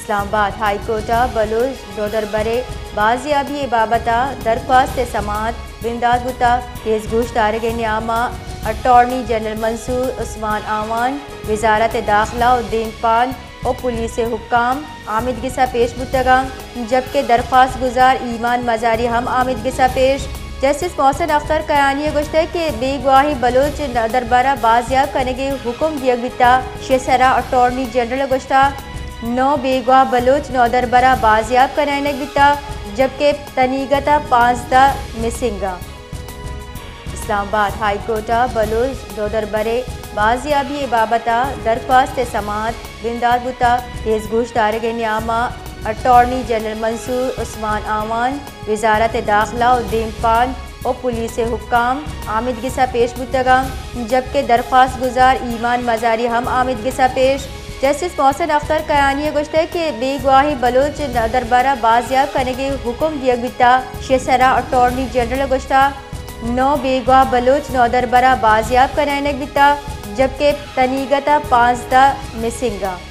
اسلام آباد high court ءَ بلوچ نودربر ءِ بازیابی ءِ بابت ءَ درخواست ءِ سماعت بندات بوتگ۔ کیس گوشدارگ ءِ نیام ءَ اٹارنی جنرل منصور عثمان اعوان، وزارت داخلہ ءُ دیمپان ءُ پولیس ءِ حکام آمدگس ءَ پیش بوتگ اَنت، جبکہ درخواست گزار ایمان مزاری ہم آمدگس ءَ پیش۔ جسٹس محسن اختر کیانی ءَ گوشتگ کہ بیگواہیں بلوچ نودربر ءَ بازیاب کنگ ءِ حکم دیگ بیتگ، شے سرا اٹارنی جنرل ءَ گوشتگ، نو بیگواہ بلوچ نودربر ءَ بازیاب کنائینگ بیتگ، جبکہ تنیگت ءَ پانزدہ مسنگ اَنت۔ اسلام آباد ہائی کورٹ ءَ بلوچ نودربر ءِ بازیابی ءِ بابت ءَ درخواست ءِ سماعت بندات بوتگ۔ کیس گوشدارگ ءِ نیام ءَ اٹارنی جنرل منصور عثمان اعوان، وزارت داخلہ ءُ دیمپان ءُ پولیس ءِ حکام آمدگس ءَ پیش بوتگ اَنت، جبکہ درخواست گزار ایمان مزاری ہم آمدگس ءَ پیش۔ جسٹس محسن اختر کیانی ءَ گوشتگ کہ بیگواہیں بلوچ نودربر ءَ بازیاب کنگ ءِ حکم دیگ بیتگ، شے سرا اٹارنی جنرل ءَ گوشتگ، نو بیگواہ بلوچ نودربر ءَ بازیاب کنائینگ بیتگ، جبکہ تنیگت ءَ پانزدہ مسنگ اَنت۔